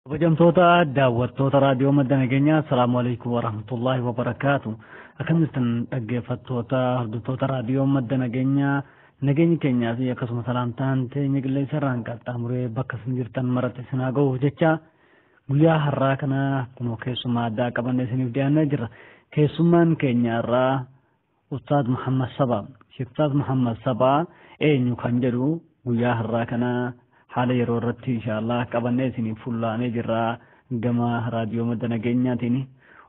Kabajamtoota daawwattoota raadiyoo Madda Nageenyaa, assalaamu alaikum warahmatullaahi wabarakaatu. Akkam jirtan dhaggeeffattoota, hordoftoota raadiyoo Madda Nageenyaa? Nageenyi keenyaa fi akkasuma salaamtaan teenya qilleensa irraan qaxxaamuree bakka isin jirtan maratti isin haa ga'uuf jecha, guyyaa har'aa kana akkuma keessummaa addaa qabannee isiniif dhiyaannee jirra. Keessummaan keenya har'aa Ustaaz Muhammad Sabaa. Ustaaz Muhammad Sabaa eenyu kan jedhu guyyaa har'aa kana haala yeroo irratti inshaallah qabannee isiniif fullaanee jirra gama raadiyoo Madda Nageenyaatiin.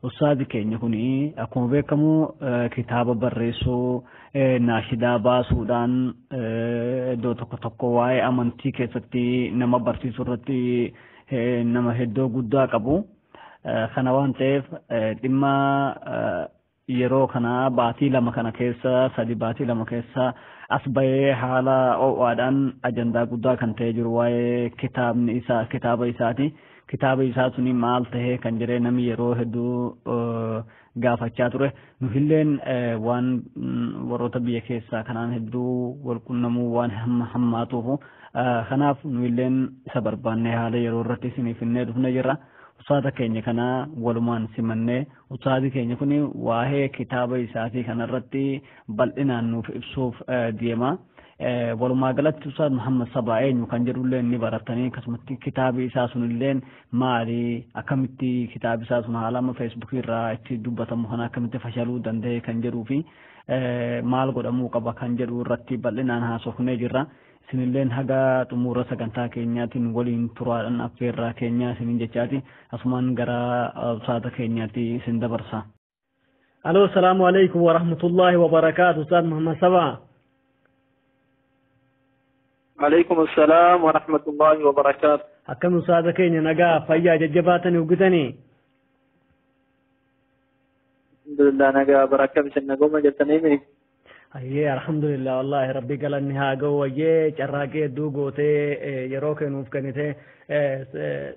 Ustaazi keenya kun akkuma beekamu kitaaba barreessuu, naashidaa baasuudhaan, iddoo tokko tokko waa'ee amantii keessatti nama barsiisuu irratti nama hedduu guddaa qabu. Kana waan ta'eef dhimma yeroo kana baatii 2 kana keessa, 3 baatii 2 keessa as bahee haala ho'aadhaan ajandaa guddaa kan ta'ee jiru waa'ee kitaabni isaa, kitaaba isaati. Kitaaba isaa suni maal tahee kan jedhee namni yeroo hedduu gaafachaa ture. Nuhilleen waan warroota biyya keessaa kanaan hedduu wal qunnamuu waan hammaatuuf, kanaaf nuhilleen isa barbaannee haala yeroo irratti isiniif finnee dhufnee jirra. Ustaaza keenya kana walumaan simannee, ustaazi keenya kun waa'ee kitaaba isaatii kanarratti bal'inaan nuuf ibsuuf deema. Walumaa galatti Ustaaz Muhammad Sabaa eenyu kan jedhullee ni baratanii, akkasumatti kitaabi isaa sunillee maali, akkamitti kitaabi isaa sun haala amma feesbuukii irraa itti dubbatamu kana akkamitti fashaluu danda'e kan jedhuu fi maal godhamuu qaba kan jedhu irratti bal'inaan haasofnee jirra. Isinilleen haga xumura sagantaa keenyaatiin waliin turaadhaan affeerraa keenyaa isinin jechaati. Asumaan gara ustaaza keenyaatti isin dabarsa. Aloo, salaamu alaikum wa rahmatullahi wa barakaatu, Ustaaz Muhammad Sabaa. Alaikum assalaam wa rahmatullahi wa barakaatu. Akkam ustaaza keenya, nagaa fayyaa jajjabaatanii hojjetanii? Alhamdulillah, nagaa barakam, isin naguma jettanii mini? Ayyee, alhamdulillah, wallahi rabbi galanni haa ga'u. Ayyee, carraaqii hedduu gootee yeroo kennuuf kennite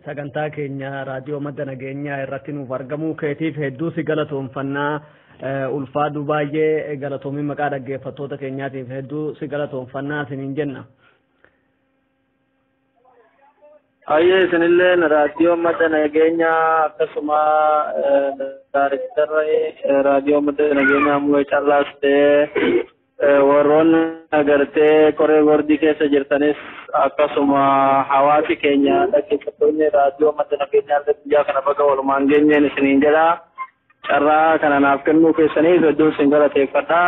sagantaa keenya raadiyoo Madda Nageenyaa irratti nuuf argamuu keetiif hedduu si galatoonfannaa. Ulfaadhu, baay'ee galatoomii, maqaa dhaggeeffattoota keenyaatiif hedduu si galatoonfannaa isiniin jenna. Ayyee, isinilleen raadiyoo Madda Nageenyaa akkasuma daarektarri raadiyoo Madda Nageenyaa Mu'ee Callaas ta'ee, warroonni agartee koree boordii keessa jirtanis, akkasuma hawaasi keenya dhaggeeffattoonni raadiyoo Madda Nageenyaa guyyaa kana baga walumaan geenyeen isiniin jedha. Carraa kana naaf kennuu keessaniif hedduu isin galateeffadha.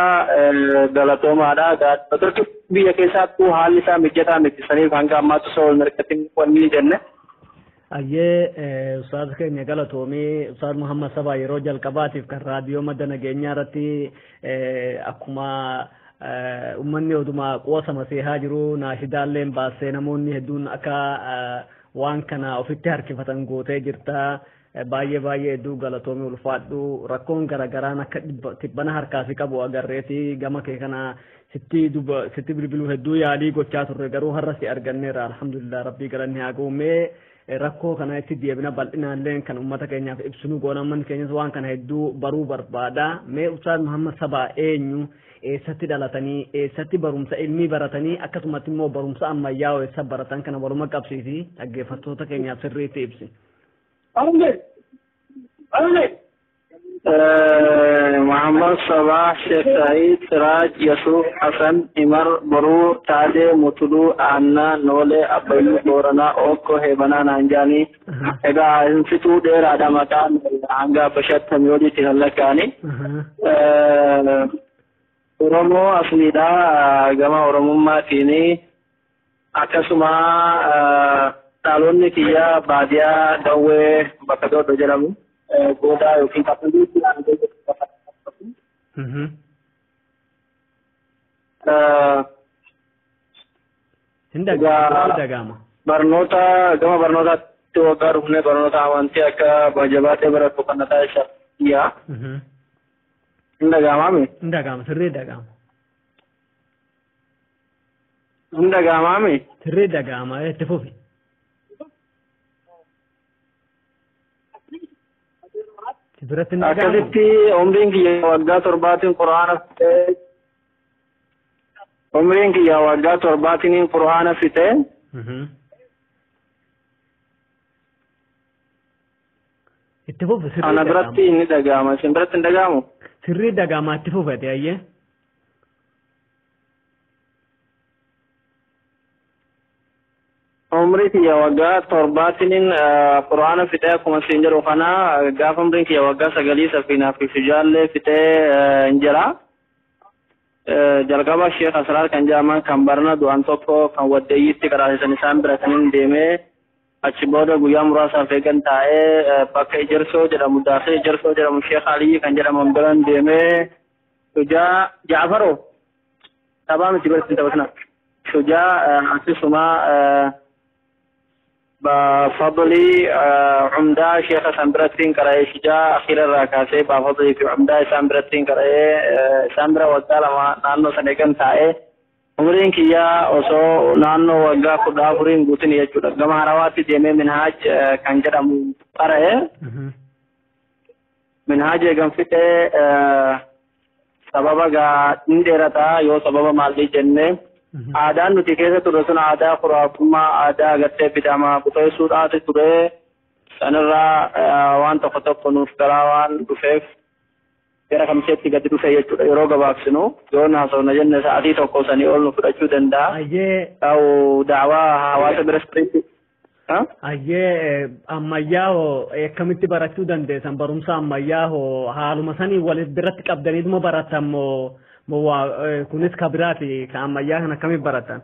Galatoomaadha. Turkii biyya keessaattuu haalli isaa mijataa miti, saniif hanga ammaatti osoo hin argatin wanni jenne. Ayyee, ustaaz keenya galatoomii. Ustaaz Muhammad Sabaa yeroo jalqabaatiif kan raadiyoo Madda Nageenyaa irratti akkuma uummanni oduma qoosa masiihaa jiru naashidaalleen baasee namoonni hedduun akka waan kana ofitti harkifatan gootee jirta. Baay'ee baay'ee hedduu galatoomii, ulfaadhu. Rakkoon garagaraan akka tibbana harkaa si qabu agarreeti gama kee kana sitti duba sitti bilbiluu hedduu yaalii gochaa turre, garuu har'a si arganneera, alhamdulillah, rabbii galanni haa ga'u. Mee Rakkoo kana itti deebina bal'inaallee kan uummata keenyaaf ibsinu goona. Uummanni keenyas waan kana hedduu baruu barbaada. Mee Ustaaz Muhammad Sabaa eenyu, eessatti dhalatanii, eessatti barumsa ilmii baratanii, akkasumatti immoo barumsa ammayyaa eessa baratan kana waluma qabsiisi dhaggeeffattoota keenyaaf sirriitti ibsi. Muhammad Sabah, Sheikh Said, Siraj, Yusuf, Hassan, Imar, Boru, Tade, Mutulu, Anna, Nole, Abbayu, Borana, Okko, Hebana, Nanjani. Egaa hinfituu dheeraadha maqaan hanga bashattamii oliitti kan lakkaa'ani. Oromoo asliidha gama Oromummaatiin, akkasuma dhaloonni kiyya baadiyaa Dawwee bakka Dooddoo jedhamu. Goodaa yookiin kaffaltii Hin dhaga'ama. Barnoota gama barnootaatti waggaa dhufnee barnoota amantii akka jabaatee barattu kan taasisan yaa. Hin dhaga'amaami? Hin dhaga'ama, sirrii dhaga'ama. Hin dhaga'amaami? Sirrii dhaga'ama, itti fufi. Biratti hin dhaga'amu. Akkasitti umriin kiyya waggaa 7tiin Qur'aana fixee, umriin kiyya waggaa 7tiin Qur'aana fixee, Itti fufi, sirrii ana biratti inni dhaga'ama, isin biratti hin dhaga'amu? Sirrii dhaga'ama, itti fufate ayyee. Umrii kiyya waggaa 7tiin Qur'aana fixee akkuma siin jedhu kana gaafa umriin kiyya waggaa 9 safiinaa fi fijaallee fixee hin jira. Jalqaba Sheekh Asraar kan jedhaman kan barna du'an tokko kan waddeeyyitti qaraasisan isaan bira kan hin deemee, achi booda guyyaa muraasaaf eegan taa'ee bakka Ejersoo jedhamu, Daasee Ejersoo jedhamu, Sheekh Aliyyi kan jedhaman biran deemee, Shujaa Jaafaroo taphaa miti biratti taphatina. Shujaa akkasuma Fadli Umdaa Sheekha san birattiin qara'ee, Shujaa akhira irraa kaasee Fadlii fi Umdaa isaan birattiin qara'ee, isaan bira waggaa 2 naannoo sana eegan taa'ee, umriin kiyyaa osoo naannoo waggaa 14 guutin jechuudha. Gama Harawaatti deemee Minhaaj kan jedhamu qara'ee, Minhaaj eegan fixee sababa gaa ni dheerataa yoo sababa maallii jennee aadaan nuti keessa turre sun aadaa khuraafummaa, aadaa agartee bidamaa buteessuudhaati ture. Sanirraa waan tokko tokko nuuf garaa waan dhufeef gara kamseetti gadi dhufe jechuudha. Yeroo gabaabsinu yoo haasofna jenne sa'aatii tokko sanii ol nu fudhachuu danda'a. Ayyee. Ta'u daawaa hawaasa bira sirriitti. Ayyee, ammayyaa hoo akkamitti barachuu dandeessan? Barumsa ammayyaa hoo haaluma sanii wal biratti qabdaniituma baratan moo kunis ka biraati ka ammayyaa kan akkamitti baratan?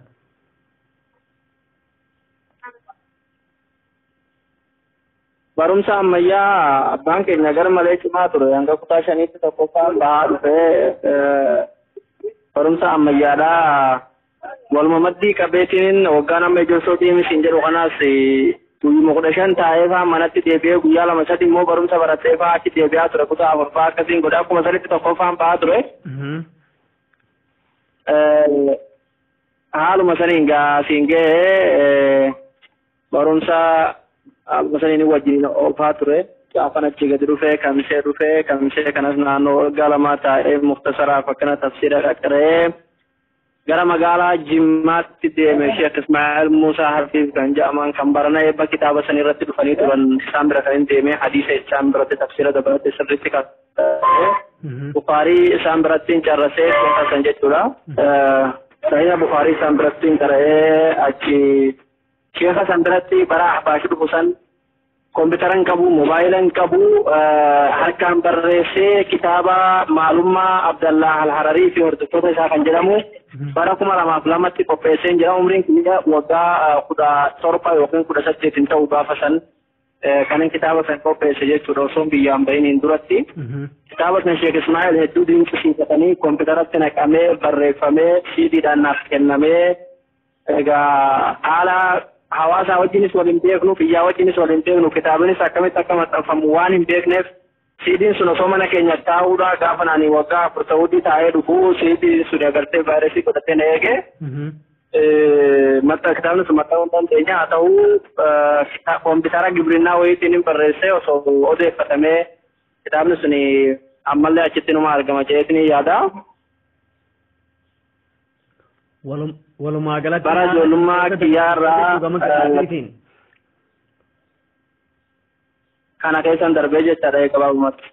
Barumsa ammayyaa abbaan keenya gara malee cimaa ture, hanga kutaa 5tti tokkoffaan bahaa dhufee barumsa ammayyaadhaa waluma maddii qabeetiin waggaa nama Ejersoo deemisiin jedhu kanaas guyyuma 15 taa'ee faa manatti deebi'ee guyyaa 2 3 immoo barumsa baratee faa achi deebi'aa ture, kutaa 4 faa akkasiin godhaa akkuma sanitti tokkoffaan bahaa ture. Haaluma saniin gaa siin ga'ee barumsa haaluma saniin wajjin oofaa ture. Gaafan achi gadi dhufee kamisee dhufee kamisee kanas naannoo waggaa 2 taa'ee muktasaraaf akkana tafsiira qaqqaree gara magaalaa Jimmaatti deeme. Sheekh Ismaa'eel Muusaa Harfiif kan jedhaman kan barana eebba kitaaba san irratti dhufanii turan isaan bira kan hin deeme, hadiisa isaan biratti tafsiira dabalatee sirriitti qaqqaree Bukaarii isaan biratti hin carrasee Sheekh Hasan jechuudha. Sahiha Bukaarii isaan biratti hin qara'ee, achi Sheekh Hasan biratti bara Ahbaashi dhufu san kompiitara hin qabu, moobaayila hin qabu, harkaan barreessee kitaaba maalummaa Abdallah Al-Hararii fi hordoftoota isaa kan jedhamu bara 2002tti qopheessee jira. Umriin kiyya waggaa 17 yookiin 18 hin ta'u gaafa san kanin kitaaba san qopheesse jechuudha osoo biyyaan bahiniin duratti. Kitaaba san Sheekh Ismaa'eel hedduu dinqisiifatanii kompiitaratti naqamee barreeffamee siidiidhaan naaf kennamee, egaa haala hawaasa wajjinis wal hin beeknu, biyyaa wajjinis wal hin beeknu, kitaabinis akkamitti akka maxxanfamu waan hin beekneef siidiin sun osoo mana keenya taa'uudha gaafa naani waggaa 4 ta'uutti taa'ee dhufu siidiin sun agartee vaayirasii godhatee na eege. Maxxa kitaabni sun maxxanuu dandeenya haa ta'u koompitara gibrinnaa wayiitiin barreessee osoo odeeffatamee kitaabni sun ammallee achitti numa argama jedheetiin yaada. Walumaa galatti bara ijoollummaa kiyyaarraa kana keessan darbee jechaadha gabaabumatti.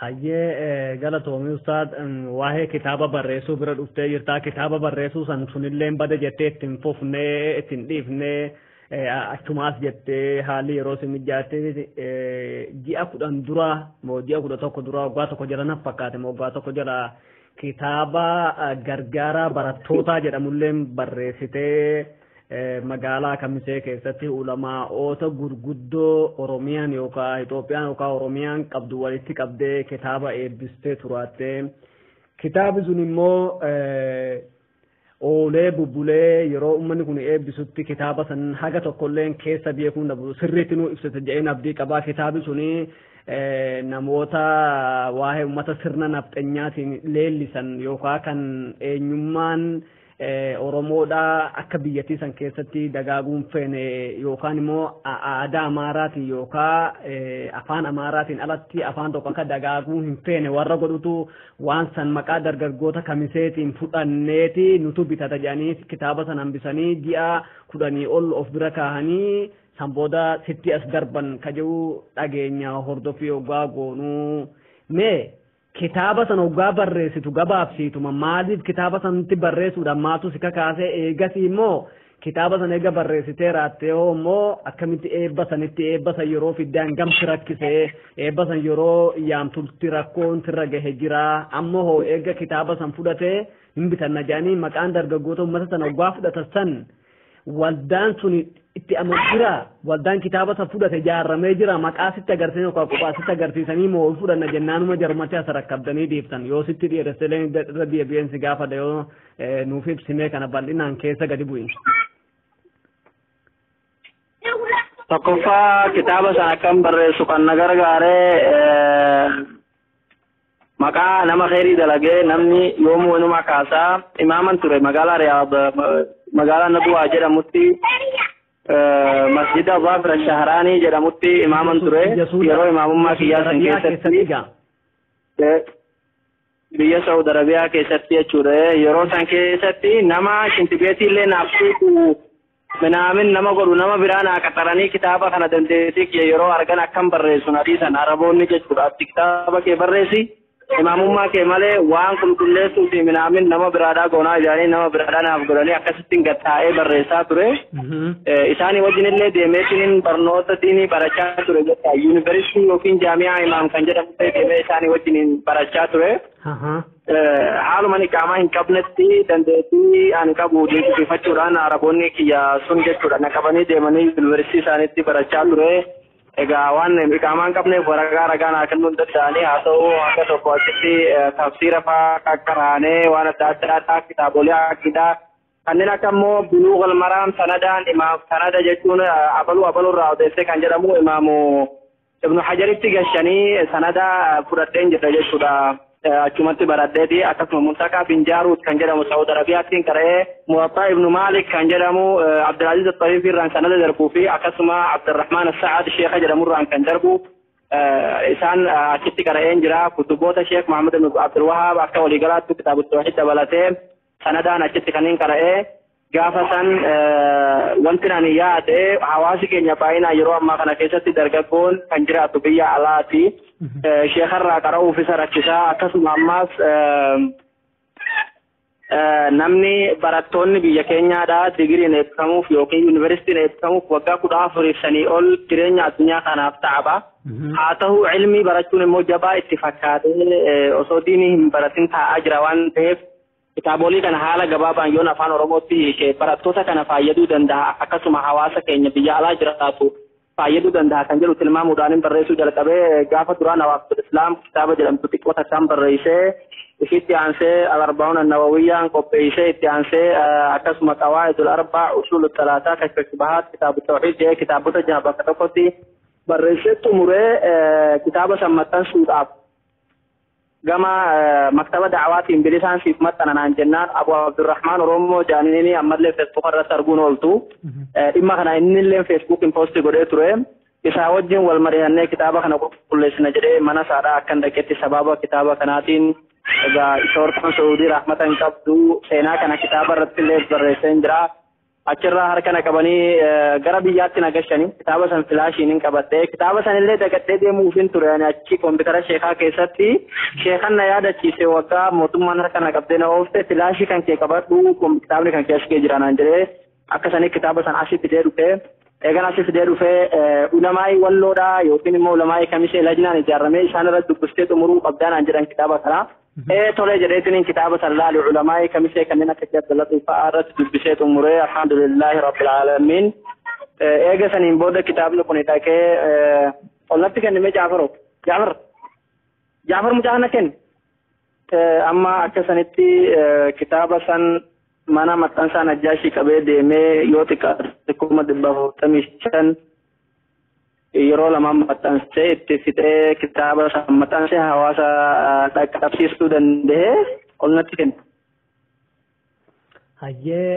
Hayyee galatoomii ustaad waa'ee kitaaba barreessuu bira dhuftee jirtaa kitaaba barreessuu san sunillee bada jettee ittiin fufnee ittiin dhiifnee achumaas jettee haalli yeroo si mijaatte ji'a 10 dura moo ji'a 11 dura waggaa tokko jala naf fakkaate moo waggaa tokko jala kitaaba gargaaraa barattootaa jedhamullee barreessitee magaalaa Kamisee keessatti ulamaa'oota gurguddoo Oromiyaan yookaan Itoophiyaan yookaan Oromiyaan qabdu walitti qabdee kitaaba eebbistee turaatte. Kitaabni sun immoo oolee bubbulee yeroo uummanni kun eebbisutti kitaaba san haga tokkolleen keessa beekuun dhabu sirriitti nuu ibsite jedheen abdii qabaa. Kitaabni suni namoota waa'ee uummata sirna nafxanyaatiin leellisan yookaan kan eenyummaan Oromoodha akka biyyattii san keessatti dagaaguun feene yookaan immoo aadaa Amaaraatiin yookaan afaan Amaaraatiin alatti afaan tokko akka dagaaguu hin feene warra godhutu waan san maqaa dargaggoota Kamiseetiin fudhanneeti nutu bitata jedhanii kitaaba san hambisanii ji'a 10 ol of bira kaahanii san booda sitti as darban ka jedhu dhageenya hordofii hoggaa goonuu mee kitaaba san hoggaa barreessitu gabaabsiituma maaliif kitaaba sanatti barreessuudhaan maatu si kakaasee eegasii immoo kitaaba san eega barreessitee raattee hoo immoo akkamitti eebba sanitti eebba san yeroo fiddaan gamsi rakkisee eebba san yeroo yaamtutti rakkoon sirra gahe jira amma hoo eega kitaaba san fudhatee hin bitanna jedhanii maqaan dargaggoota uummata sana hoggaa fudhatan san waldaan sun itti amanu jira waldaan kitaaba san fudhate ijaarramee jira maqaa sitti agarsiisan yookaan kophaa sitti agarsiisanii moo fudhanna jennaanuma jarmatti as rakkabdanii dhiiftan yoo sitti dheeresselee irra deebi'een si gaafadha yoo nuuf ibsimee kana bal'inaan keessa gadi bu'in. Tokkoffaa kitaaba sana akkam barreessu kan na gargaaree maqaa nama kheyrii dalagee namni yoomuu inuma kaasaa imaaman ture magaalaa Riyaad magaalaa Naduwaa jedhamutti masjida Zaafir Shahraanii jedhamutti imaaman ture yeroo imaamummaa kiyyaa san keessatti biyya Saudi Arabiyaa keessatti jechuudha yeroo san keessatti nama shintibeetii illee naaf tuutu minaamin nama godhu nama biraa naa qaxaranii kitaaba kana dandeettii kiyya yeroo argan akkam barreessu na dhiisan Araboonni jechuudha ati kitaaba kee barreessi imaamummaa kee malee waan qulqulleessuu fi minaamin nama biraadhaa goonaa jedhanii nama biraadhaa naaf godhanii akkasittiin gattaa'ee barreessaa ture. Isaanii wajjin illee deemeetiin barnoota diinii barachaa ture jecha yuunivarsiitii yookiin jaami'aa imaam kan jedhamu ta'e deemee isaanii wajjin barachaa ture. Haaluma iqaamaa hin qabnetti dandeettii ani qabu dinqisiifachuudhaan Araboonni kiyya sun jechuudha na qabanii deemanii yuunivarsiitii isaaniitti barachaa ture. Egaa waan iqaamaa hin qabneef waraqaa ragaa naa kennuu hin danda'anii haa ta'u akka tokko achitti tafsiira fa'aa qaqqaraanee waan adda addaa kitaabolee aqiidaa kanneen akka immoo Buluuqal Maraam sanadaan imaam sanada jechuun abaluu abaluu irraa odeessee kan jedhamu imaamu Ibnu Hajaritti gashanii sanada fudhadheen jira jechuudha. Achumatti baradheeti akkasuma Muntaqaa bin Jaaruut kan jedhamu Saudi Arabiyaattiin qara'ee Muwaxxaa Ibnu Maalik kan jedhamu Abdulaziz At-Tariif irraan sanada darbuu fi akkasuma Abdurrahmaan As-Sa'ad Sheekha jedhamu irraan kan darbu isaan achitti qara'een jira. Kutuboota Sheekh Muhammad ibn Abdul Wahhaab akka waliigalaatti kitaaba Tawhiid dabalatee sanadaan achitti kanneen qara'ee gaafa san wanti ani yaade hawaasi keenya baay'inaan yeroo ammaa kana keessatti dargaggoon kan jiraatu biyya alaati. Sheekarraa qara'uuf isa rakkisaa akkasuma ammaas namni barattoonni biyya keenyaadhaa digiriin eebbifamuuf yookiin yuunivarsiitiin eebbifamuuf waggaa 14 sanii ol jireenya addunyaa kanaaf ta'aba. Haa ta'u ilmii barachuun immoo jabaa itti fakkaatee osoo diinii hin baratin taa'aa jira waan ta'eef kitaabolee kana haala gabaabaan yoon afaan Oromootti hiike barattoota kana fayyaduu danda'a akkasuma hawaasa keenya biyya alaa jiraatu fayyaduu danda'a kan jedhu tilmaamuudhaan barreessuu jalqabee gaafa duraan Nawaaqidul Islaam kitaaba jedhamtu xiqqoo takkaan barreessee itti aansee Al-Arba'uun An-Nawawiyyaan qopheessee itti aansee akkasuma Qawaa'idul Arbaa Usuul Talaataa Kashfa Shubahaat kitaaba Tawhiid jedhee kitaabota jaha bakka tokkotti barreessee xumuree kitaaba san maxxansuudhaaf Gama maktaba da'awaatiin bilisaan siif maxxananaan jennaan Abu Abdurrahmaan Oromoo jaanini ammallee Facebook irratti arguun ooltu. Dhimma kana innillee Facebookin poostii godhee ture. Isaa wajjin wal mari'annee kitaaba kana qulqulleessina jedhee mana isaadhaa akkan dhaqetti sababa kitaaba kanaatiin egaa shortaan Saudii rahmata hin qabdu seenaa kana kitaaba irratti illee barreessee hin jira. Achirraa harka na qabanii gara biyyaatti na gashanii kitaaba san filaashiin hin qabadhee kitaaba san illee dagadhee deemuufin ture ani achi koompitara sheekaa keessatti sheekan na yaadachiise waggaa mootummaan harka na qabdee na oofte filaashii kan kee qabadhu kitaabni kan kee as kee jira naan jedhee akka sanii kitaaba san asii fidee dhufee eegan asii fidee dhufee ulamaa'ii walloodhaa yookiin immoo ulamaa'ii kamisee lajnaan ijaaramee isaan irratti dubbistee xumuruu qabdaa naan jedhan kitaaba kana. Tole jedheetiin kitaaba san laali ulamaa'ii kamisee kanneen akka Abdallaa fa'aa irratti dubbisee xumuree alhamdulillahi rabbil aalamiin. Eega saniin booda kitaabni kun dhaqee ollatti kenname Jaafaro. Jaafar mucaa kana kenne. Amma akka sanitti kitaaba san mana maxxansaa Najjaashii qabee deemee yoo xiqqaate 445,000 yeroo lamaan maxxansee itti fixee kitaaba san maxxansee hawaasa dhaqqabsiisuu danda'ee ol natti kenne. Hayyee.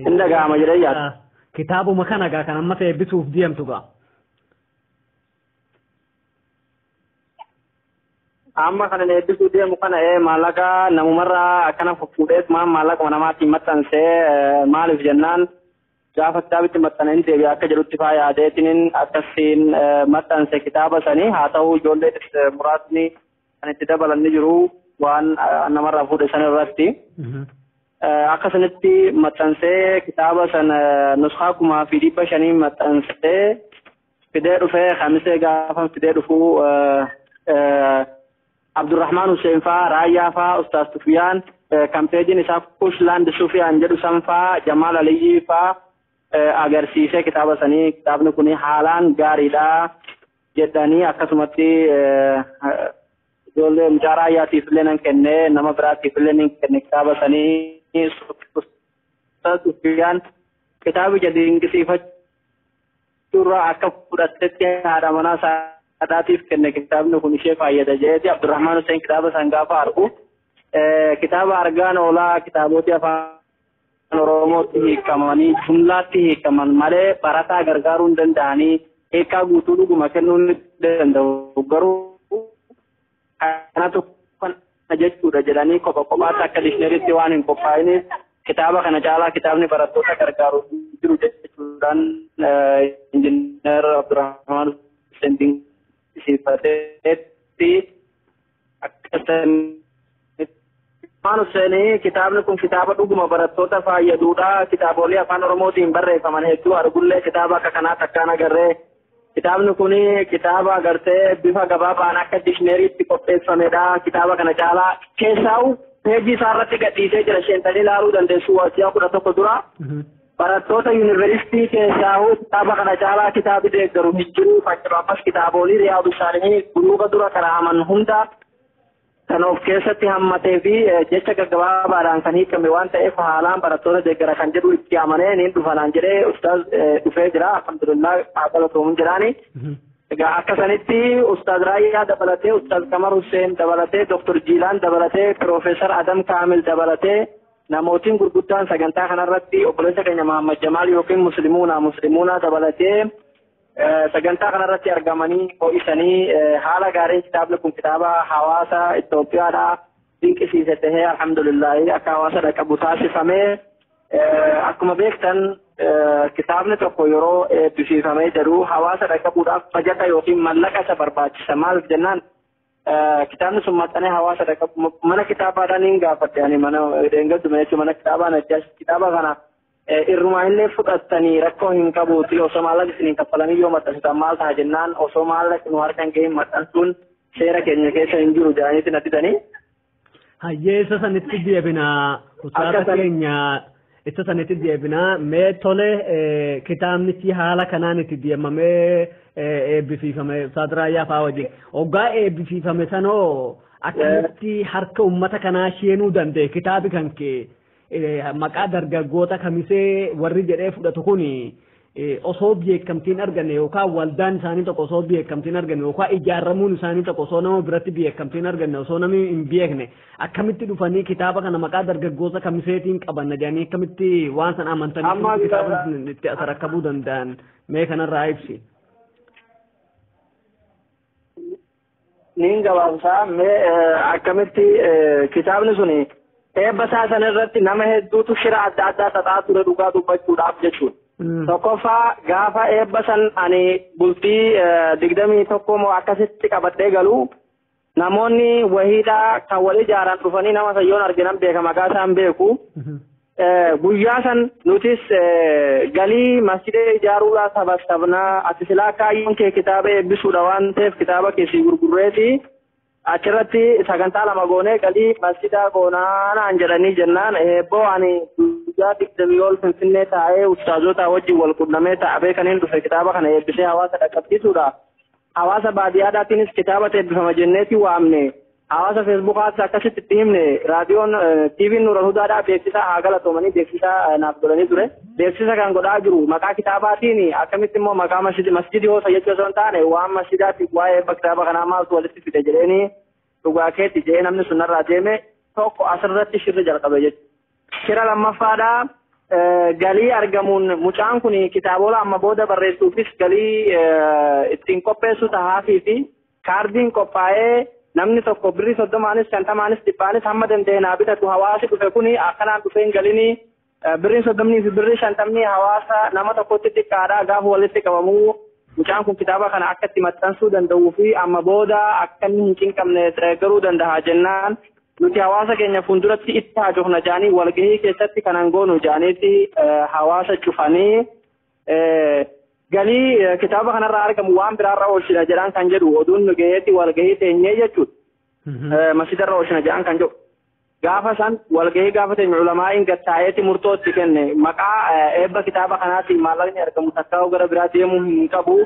Hin dhaga'ama jedhee yaada. Kitaabuma kana gaa kan amma eebbisuuf deemtu gaa. Amma kana eebbisuu deemu kana maallaqa namumarraa akkana fuudhees maan maallaqa namaatiin maxxansee maaliif jennaan gaafa kitaabitti maxxaneen deebi'ee akka jedhutti faa yaadeetiniin akkasiin maxxanse kitaaba sanii haa ta'u ijoollee muraasni kan itti dabalan ni jiru waan namarraa fuudhe san irratti. Akkasinitti maxxansee kitaaba san nuskaa 5,500 maxxansee fidee dhufee kamisee gaafa fidee dhufuu Abdurrahman Hussein faa Raayyaa faa Ustaaz Sufiyaan kampeejiin isaa Kushland Sufiyaan jedhu san faa Jamaal Aliyyii faa agarsiisee kitaaba sanii kitaabni kun haalaan gaariidha jedhanii akkasumatti ijoollee mucaa raayyaatiif illee nan kenne nama biraatiif illee nan kenne kitaaba sanii Ustaaz Sufiyaan kitaabicha dinqisiifachuurraa akka fudhattetti haadha manaa saadaatiif kenne kitaabni kun ishee fayyada jedheeti Abdurrahmaan Hussein kitaaba san gaafa argu kitaaba argaan oolaa kitaabotii afaan Oromootti hiikamanii jumlaatti hiikaman malee barataa gargaaruu hin danda'anii hiikaa guutuu dhuguma kennuu ni danda'u garuu kanatu kana jechuudha jedhanii kopha kophaatti akka dikshineriitti waan hin qophaa'iniif kitaaba kana caalaa kitaabni barattoota gargaaru jiru jechuudhaan injiinar Abdurrahmaan Hussein dinqisiifateetti akkasanii Afaan Hussein kitaabni kun kitaaba dhuguma barattoota fayyaduudha. Kitaabolee afaan Oromootiin barreeffaman hedduu argullee kitaaba akka kanaa takkaan agarree. Kitaabni kun kitaaba agartee bifa gabaabaan akka dikshineriitti qopheeffamedha. Kitaaba kana caalaa keessaa'u peejii isaa irratti gadhiisee jira. Sheentanii ilaaluu dandeessu waggaa 11 dura. Barattoota yuunivarsiitii keessaa'u kitaaba kana caalaa kitaabi deeggaru hin jiru. Fakkeenyaaf kitaabolee Riyaadu Saalihiin buluuga dura karaaman hunda kan of keessatti hammatee fi jecha gaggabaabaadhaan kan hiikame waan ta'eef haalaan barattoota deeggara kan jedhu itti amanee niin dhufanaan jedhee ustaaz dhufee jira. Alhamdulillah haa galatoomu jedhaani. Egaa akka sanitti ustaaz Raayyaa dabalatee, ustaaz Kamar Hussein dabalatee, Dooktor Jiilaan dabalatee, Piroofeesar Adam Kaamil dabalatee namootiin gurguddaan sagantaa kanarratti obboleessa keenya Mahammad Jamaal yookiin Muslimuunaa dabalatee sagantaa kanarratti argamanii ho'isanii haala gaariin kitaabni kun kitaaba hawaasa Itoophiyaadhaa dinqisiise tahee alhamdulillahi akka hawaasa dhaqqabu taasifamee akkuma beektan kitaabni tokko yeroo eebbisiifamee jedhu hawaasa dhaqqabuudhaaf bajata yookiin mallaqa isa barbaachisa. Maaliif jennaan kitaabni sun maxxanee hawaasa dhaqqabu mana kitaabaadhaan hin gaafadhe ani mana deengaggume jechuun mana kitaabaa Najjaash kitaaba kana irrumaa illee fudhattanii rakkoo hin qabuuti osoo maallaqa isiniin kaffalanii yoo maxxansitan maal ta'a jennaan osoo maallaqa nu harka hin gahin maxxansuun seera keenya keessa hin jiru jedhaniiti natti himanii. Hayyee isa sanitti deebinaa ustaaza keenya isa sanitti deebinaa mee tole kitaabnichi haala kanaan itti deemamee eebbisiifame Ustaaz Raayyaa fa'aa wajjin hoggaa eebbisiifame sanoo akkamitti harka uummata kanaa seenuu danda'e kitaabi kan kee maqaa dargaggoota kamisee warri jedhee fudhatu kun Osoo beekamtiin arganne yookaan waldaan isaanii tokko osoo beekamtiin arganne yookaan ijaaramuun isaanii tokko osoo nama biratti beekamtiin arganne, osoo namni hin beekne, akkamitti dhufanii kitaaba kana maqaa dargaggoota Kamiseetiin qabanna jedhanii, akkamitti waan sana amantanii kitaaba itti as rakkabuu danda'an? Mee kanarraa ibsi. Niin gabaabsaa. Mee akkamitti kitaabni suni eebba isaa sana irratti nama hedduutu shira adda addaa xaxaa ture, dhugaa dubbachuudhaaf jechuudha. Tokkoffaa, gaafa eebba san ani bultii 21 moo akkasitti qabadhee galu, namoonni wahiidhaa kan wal ijaaran dhufanii nama sayyoon arginan beeka, maqaa isaan beeku. Guyyaa san nutis galii masjida ijaaruudhaa sabasabnaa, ati silaa kaayyoon kee kitaaba eebbisuudha waan ta'eef kitaaba keessii gurgurreeti achirratti sagantaa lama goonee galii masjida goonaa naan jedhanii jennaan, eebboo ani guyyaa 20 ol Finfinnee taa'ee ustaazota wajjin wal qunnamee taa'ee kaniin dhufe kitaaba kana eebbisee hawaasa dhaqqabsiisuudha. Hawaasa baadiyyaadhaatiinis kitaaba eebbifama jenneeti waamne. Hawaasa Feesbuukaatti akkasitti itti himne. Raadiyoon TV'n Nuural Hudaadhaa beeksisa haa galatoomanii beeksisa naaf godhanii ture. Beeksisa kan godhaa jiru maqaa kitaabaatiin, akkamitti immoo maqaa masjidi hoosa jechuu osoo hin taane, waan masjidaatiif waa'ee eebba kitaaba kanaa maaltu walitti fide jedheeni, dhugaa keetti jedhee namni sun narraa deeme. Tokko asirratti shirri jalqabe jechuudha. Shira lammaffaadhaa, galii argamuun mucaan kun kitaabola amma booda barreessuufis galii ittiin qopheessu tahaafii fi kaardiin qophaa'ee namni tokko birrii 30-nis, 50-nis, 100-nis hamma danda'e naa bitatu. Hawaasi dhufe kuni akkanaan dhufee hin galini, birriin 30-nnii fi birrii 50-ni hawaasa nama tokkotti xiqqaadha. Gaafa walitti qabamuu mucaan kun kitaaba kana akka itti maxxansuu danda'uu fi amma booda akka inni hin cinqabne garuu danda'a jennaan, nuti hawaasa keenya fuulduratti itti haajofna jedhanii, walgahii keessatti kanan goonu jedhaniiti hawaasa cufanii, galii kitaaba kanarraa argamu waan biraarra oolchina jedhaan kan jedhu oduun nu gaheetti walgahii teenyee jechuudha. Masjidarra oolchina jedhan kan jedhu. Gaafa san walgahii gaafa teenye ulamaa'iin gattaa'eeti murtoo itti kenne: maqaa eebba kitaaba kanaatiin maallaqni argamu takkaa'u gara biraa deemuu hin qabu.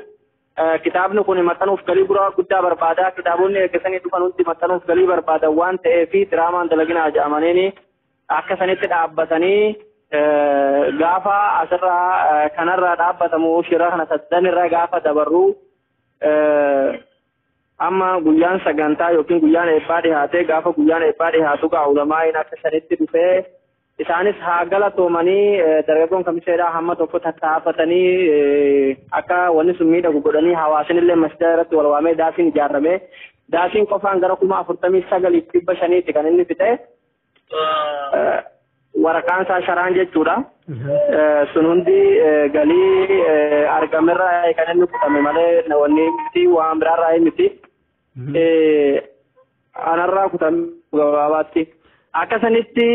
Kitaabni kun maxxanuuf galii guddaa barbaada. Kitaabonni eeggatanii dhufan hundi maxxanuuf galii barbaadan waan ta'eef diraamaan dalaginaa jedhamaniini akka sanitti dhaabbatanii, gaafa asirraa kanarraa dhaabbatamu shira kana saddanirra gaafa dabarru, amma guyyaan sagantaa yookiin guyyaan eebbaa dhihaatee, gaafa guyyaan eebbaa dhihaatu gaa ulamaa'iin akka sanitti dhufee, isaanis haa galatoomanii, dargaggoon Kamiseedhaa hamma tokko tattaafatanii akka wanni sun miidhagu godhanii, hawaasinillee masjida irratti wal waamee, daasiin ijaarame, daasiin qofaan gara 49,500-tti kan inni fixe, waraqaan isaa sharaan jechuudha. Sun hundi galii argamerraa kan inni kutame malee wanni miti, waan biraarraa miti. Anarraa kutame gabaabaatti. Akka sanitti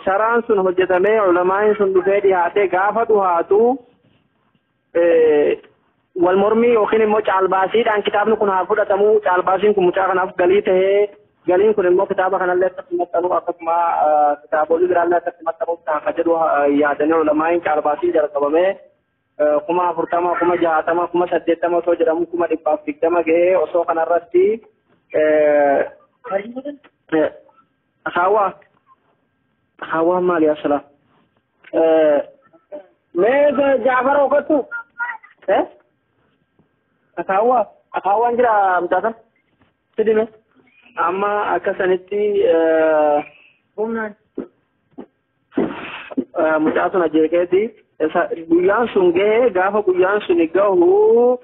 sharaan sun hojjetamee, ulamaa'iin sun dhufee dhiyaatee, gaafa dhuhaatu wal mormii yookiin immoo caalbaasiidhaan kitaabni kun haa fudhatamu, caalbaasiin kun mucaa kanaaf galii tahee, galiin kun immoo kitaaba kanallee akkatti maxxanu, akkasuma kitaabolii biraallee akkatti maxxanuuf ta'a kan jedhu yaadanii, ulamaa'iin caalbaasiin jalqabamee 40,000, 60,000, 80,000 osoo jedhamu 120,000 gahee. Osoo kanarratti hawa hawa maali asala mee Jaafar okattu akaawwa akaawwaan jira mucaasan sidime. Amma akka sanitti humnaan mucaa sun ajeeqeeti guyyaan sun gahee. Gaafa guyyaan sun gahu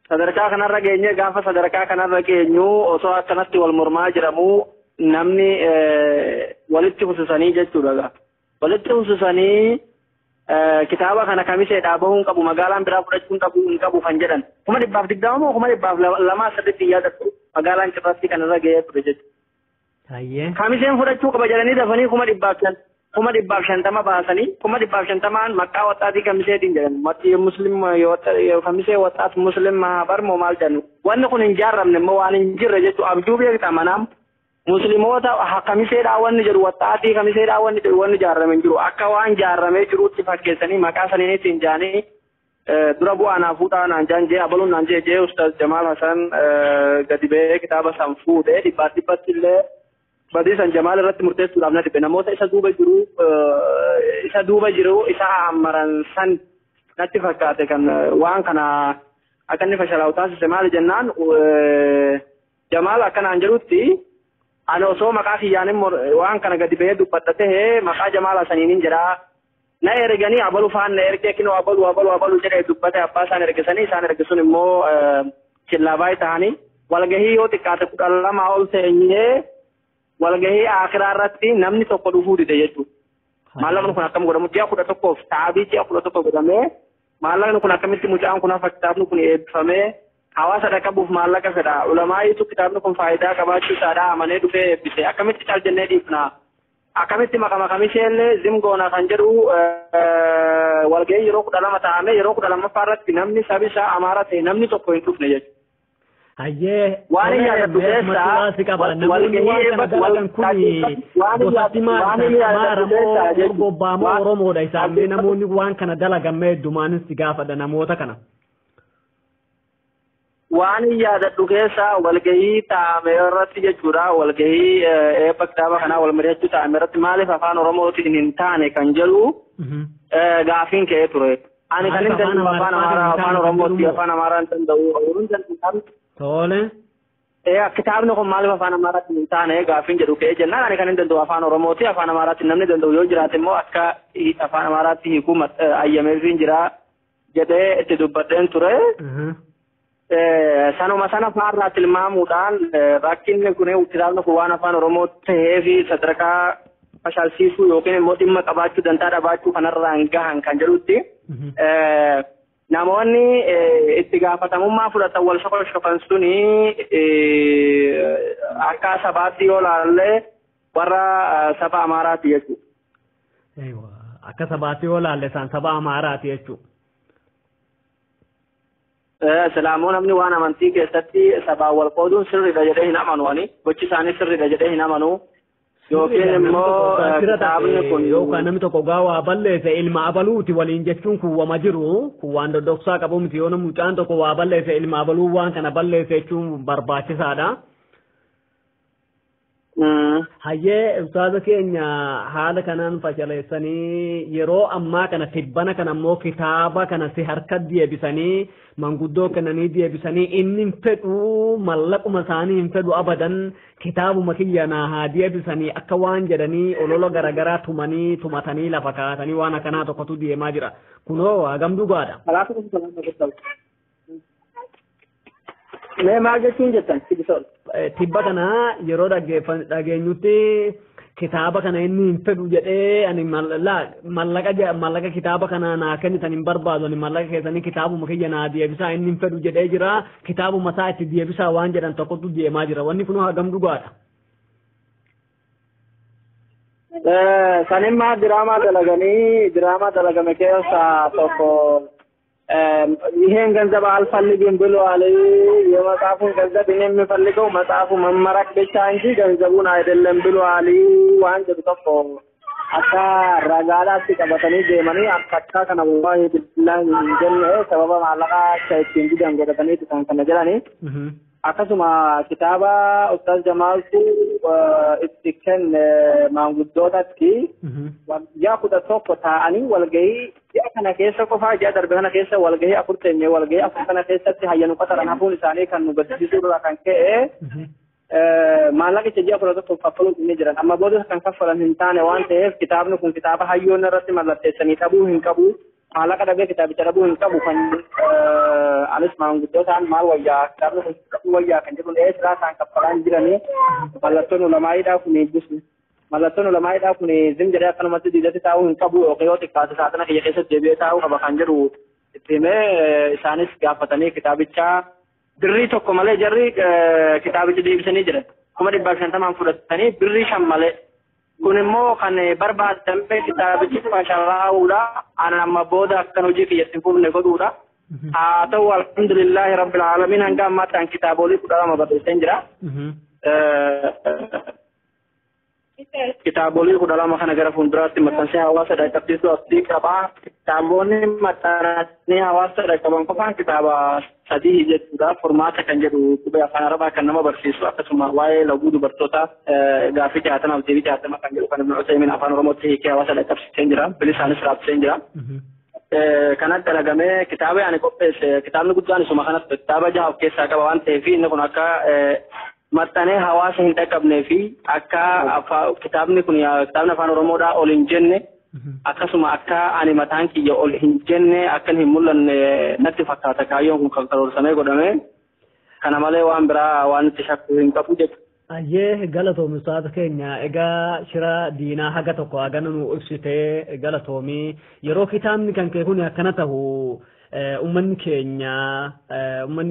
sadarkaa kanarra geenye. Gaafa sadarkaa kanarra geenyu osoo akkanatti wal mormaa jiramuu namni walitti fusisanii jechuudha. Walitti fusisanii kitaaba kana Kamiseedhaa bahuu hin qabu, magaalaan biraa fudhachuu hin qabu kan jedhan 120,000 moo 202,000 sirriitti yaadatu, magaalaan cirratti kanarra gahee ture jechuudha. Kamiseen fudhachuu qaba jedhanii dafanii 150,000 baasanii, 150,000-n maqaa waxaatii Kamiseetiin jedhan, muslim Kamisee waxaat muslim mahabar moo maal jedhan. Wanni kun hin jaarramne immoo waan hin jirre jechuudha, abjuu beekta manaam musliimoota Kamiseedhaa wanni jedhu, waxaatii Kamiseedhaa wanni jedhu, wanni jaarrame hin jiru. Akka waan jaarramee jiruutti fakkeessanii maqaa saniitiin jaanii, dura bu'aa naa fuudhaa naan jaan jee, abaluun naan jee jee, Ustaaz Jamaal Hasan gadi ba'ee kitaaba san fuudhee, dhibbaaf dhibbatti illee badii san Jamaal irratti murteessuudhaaf na dhibe. Namoota isa duuba jiru isa ammaran san Natti fakkaate kan waan kana akka inni fashalaa'u taasise maali jennaan Jamaal akkanaan jedhutti ani osoo maqaa kiyyaan waan kana gadi bahee dubbadha tahee maqaa Jamaal Hasaniin hin jedhaa. Na erganii abalu faan na ergee kinoo abalu abalu abalu jedhee dubbate abbaa isaan ergisanii isaan ergisuun immoo chillaabaa ta'anii walgahii yoo xiqqaate 12 ol teenyee walgahii akhiraa irratti namni tokko dhufuu dide jechuudha. Maallaqni kun akkam godhamu ji'a 11f taabii ji'a 11 godhamee maallaqni kun akkamitti mucaan kun hafa kitaabni kun eebbifamee hawaasa dhaqqabuuf maallaqa fedha. Ulamaa'iitu kitaabni kun faayidaa qabaachuu isaadhaa amanee dhufee eebbise akkamitti cal jennee dhiifna. Akkamitti maqamishee illee zimgoona kan jedhu walgahii yeroo 12 taa'ame yeroo 12ffaa irratti namni sabi isaa Amaara ta'e namni tokko hin dhufne jechuudha. Hayyee waan inni yaadatu keessaa namoonni waan kana dalagan kun gosatti maal Amaara moo Gobbaa moo Oromoodha isaan mee namoonni waan kana dalagan mee heddumaanis si gaafadha namoota kana. Waan yaadadhu keessaa walgahii taa'ame irratti jechuudha. Walgahii eebba kitaaba kanaa wal mari'achuu taa'ame irratti maaliif afaan Oromootiin hin taane kan jedhu gaafiin ka'ee ture. Ani kan hin danda'u afaan Amaaraa afaan Oromootti afaan Amaaraa hin danda'u. Tole. Kitaabni kun maaliif afaan Amaaraatiin hin taane gaafiin jedhu ka'ee jennaan ani kan hin danda'u afaan Oromooti afaan Amaaraatiin namni danda'u yoo jiraate immoo akka afaan Amaaraatti hiikuu ayyameefiin jira jedhee itti dubbadheen ture. Sanuma sana faarraa tilmaamuudhaan rakkinni kun kitaabni kun waan afaan Oromoo ta'ee fi sadarkaa fashaalsiisuu yookiin immoo dhimma qabaachuu dantaa dhabaachuu kanarraan gahan kan jedhutti namoonni itti gaafatamummaa fudhatan wal shokan suni akka sabaatti yoo laalle warra saba Amaaraati jechuudha. Akka sabaatti yoo laalle isaan saba Amaaraati jechuudha. Silaamoo namni waan amantii keessatti sabaan wal qooduun sirriidha jedhee hin amanu ani gochi isaanii sirriidha jedhee hin amanu. Yookiin immoo kitaabni kun yookaan namni tokko waa balleesse ilma abaluuti waliin jechuun kun wama jiru kun waan doddoksaa qabu miti yoo namni mucaan tokko waa balleesse ilma abaluu waan kana balleesse jechuun barbaachisaadha. Hayyee ustaaza keenya haala kanaan fashaleessanii yeroo ammaa kana tibbana kana immoo kitaaba kana si harka deebisanii manguddoo kennanii deebisanii inni hin fedhu mallaquma isaanii hin fedhu abadan kitaabuma kiyya naa haa deebisanii akka waan jedhanii olola garaagaraa tumanii tumatanii lafa kaatanii waan akkanaa tokkotu deemaa jira. Kunoo hagam dhugaadha. Mee maal jechuun jettan? Tibba kana yeroo dhageenyutti kitaaba kana inni hin fedhu jedhee ani mallaqa kitaaba kana naa kennitan hin barbaadu ani mallaqa keessanii kitaabuma kiyya naa deebisaa inni hin fedhu jedhee jira kitaabuma isaa itti deebisaa waan jedhan tokkotu deemaa jira wanni kun hagam dhugaadha. Sanimmaa diraamaa dalaganii diraamaa dalagame keessaa tokko ይሄን ገንዘብ አልፈልግም ብሏል። የመጽሐፉን ገንዘብ እኔ የምፈልገው መጽሐፉ መመረቅ ብቻ እንጂ ገንዘቡን አይደለም ብሏል። waan jedhu tokko akka ragaadhaatti qabatanii deemanii akka kana wallaahi billaahi hin jenne sababa maallaqaa akka ittiin didan godhataniitu kan kana jedhani. Akkasuma kitaaba Ustaaz Jamaaltu itti kenne maanguddootatti ji'a 11 taa'anii walgahii ji'a kana keessa qofaa ji'a darbe kana keessa walgahii 4 teenye walgahii 4 kana keessatti hayyanu qataran hafuun isaanii kan nu gaddisiisuu irraa kan ka'e maallaqicha ji'a 11 kaffaluun inni jiran amma booda kan kaffalan hin taane waan ta'eef kitaabni kun kitaaba hayyoonni irratti mallatteessanii dhabuu hin qabu. Maallaqa dhabee kitaabicha dhabuu hin qabu kan anis maanguddootaan maal wayyaa kitaabni kun dhabuu wayyaa kan jedhu silaa isaan kaffalaa hin jiranii mallattoon ulamaa'iidhaa kun mallattoon ulamaa'iidhaa kun zim jedhee akkanumatti diidatti taa'uu hin qabu yookiin yoo xiqqaate saaxina kiyya keessatti deebi'ee taa'uu qaba kan jedhu itti himee isaanis gaafatanii kitaabicha birrii tokko malee jarri kitaabicha deebisanii jiran 150,000 fudhatanii birrii 5 malee. Kun immoo kan barbaadame kitaabichi fashalaa'uudha. Ani amma booda akkan hojii kiyyatti hin fufne godhuudha. Haa ta'u alhamdulillahi rabbil aalamiin hanga ammaatti an kitaabolee 12 barreesseen jira. Kitaabolee 12 kana gara fuulduraatti maxxansee hawaasa dhaqqabsiisuu abdii qaba. Kitaabonni maxxananii hawaasa dhaqqaban qofaan kitaaba 3 jechuudha. Furmaata kan jedhu qubee afaan Arabaa kan nama barsiisu akkasuma waa'ee laguu dubartoota gaaffii 60 fi deebii 60 kan jedhu kan Ibn Usaymin afaan Oromootti hiikee hawaasa dhaqqabsiisee jira. Bilisaanis raabsee jira. Kanatti dalagamee kitaaba ani qopheesse kitaabni guddaan isuma kanatti kitaaba jaha of keessaa qaba waan ta'eef inni kun akka maxxanee hawaasa hin dhaqqabnee fi akka kitaabni kun kitaabni afaan Oromoodhaa ol hin jenne akkasuma akka ani mataan kiyya ol hin jenne akka hin mul'anne natti fakkaata kaayyoon kun kan karoorsamee godhame kana malee waan biraa waan itti shakkuu hin qabu jechuudha. Ayyee galatoomi ustaaza keenya egaa shira diinaa haga tokko hagana nu ibsitee galatoomi yeroo kitaabni kan kee kun akkana tahu ummanni